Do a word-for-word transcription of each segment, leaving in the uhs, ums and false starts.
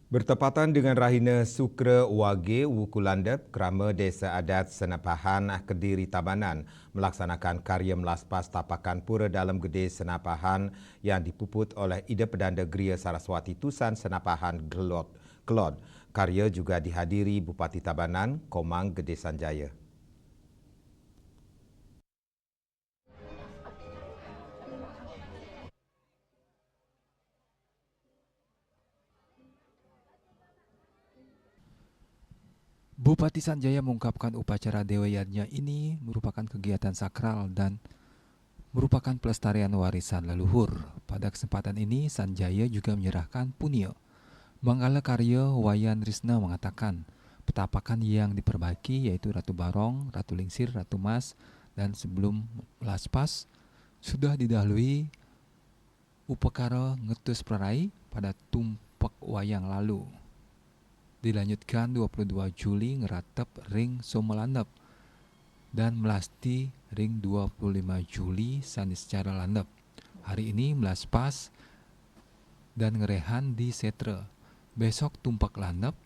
Bertepatan dengan Rahina Sukra Wage Wuku Landep, Krama Desa Adat Senapahan Kediri Tabanan melaksanakan karya melaspas tapakan Pura Dalem Gede Senapahan yang dipuput oleh Ida Pedanda Gria Saraswati Tusan Senapahan Gelot Kelod. Karya juga dihadiri Bupati Tabanan, Komang Gede Sanjaya. Bupati Sanjaya mengungkapkan upacara Dewa Yadnya ini merupakan kegiatan sakral dan merupakan pelestarian warisan leluhur. Pada kesempatan ini, Sanjaya juga menyerahkan punia. Manggala Karya Wayan Risna mengatakan, petapakan yang diperbaiki yaitu Ratu Barong, Ratu Lingsir, Ratu Mas, dan sebelum melaspas sudah didahului upakara ngetus prarai pada tumpek wayang lalu. Dilanjutkan dua puluh dua Juli ngeratep ring Soma Landep dan melasti ring dua puluh lima Juli Saniscara Landep. Hari ini melaspas dan ngerehan di Setra. Besok tumpek Landep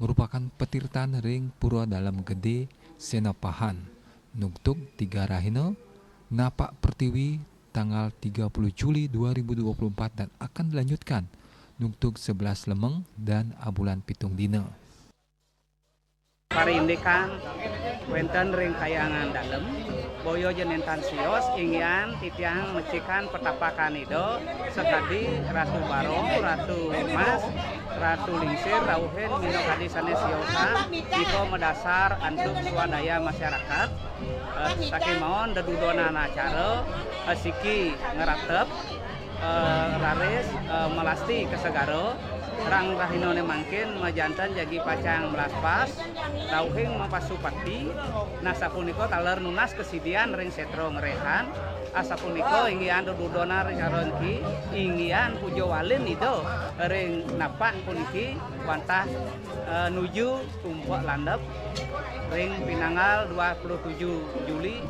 merupakan petirtan ring Pura Dalem Gede Senapahan. Nugtug tiga rahina, napak pertiwi tanggal tiga puluh Juli dua ribu dua puluh empat dan akan dilanjutkan nugtug sebelas Lemeng dan abulan pitung dina. Parindikan wenten ring Kahyangan Dalem, boya ja nentan sios, inggian titiang mecikan petapakan Ida, sakadi Ratu Barong, Ratu Mas, Ratu Lingsir, rauhin minakadi sane siosan, nika madasar antuk swadaya masyarakat, eh, sakimaon dedudonan acara, eh, siki ngratep, eh, raris, eh, melasti ka segara, rang rahinane mangkin majanten jagi pacang melaspas, rauhing mapasupati, nah sapunika taler nunas kasidian ring setra ngrehan, asapunika inggian dedudonan ring acara niki, inggian puja walin Ida ring napak puniki wantah, eh, nuju tumpek landep ring pinanggal dua puluh tujuh Juli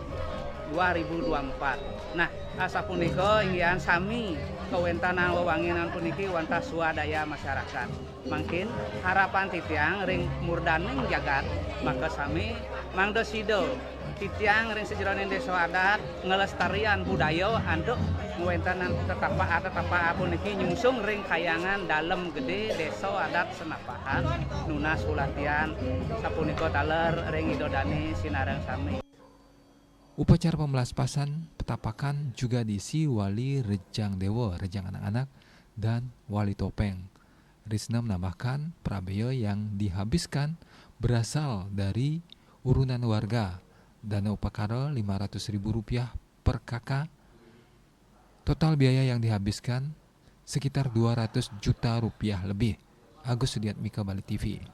dua ribu dua puluh empat. Nah, asapunika inggian sami kawentenan wewanginan puniki wantah swadaya masyarakat. Mangkin harapan titiang ring murdaning jagat, maka sami mangda sida titiang ring sajeroning desa adat nglestarian budaya antuk ngwentenan tetapak-tetapak puniki nyungsung ring Kahyangan Dalem Gede Desa Adat Senapahan, nunas ulatian sapunika taler ring Ida dane sinareng sami. Upacara pembelaspasan petapakan juga diisi Wali Rejang Dewa, Rejang Anak-anak, dan Wali Topeng. Risna menambahkan, prabea yang dihabiskan berasal dari urunan warga, dana upakara lima ratus ribu rupiah per K K. Total biaya yang dihabiskan sekitar dua ratus juta rupiah lebih. Agus Sudiatmika, Bali T V.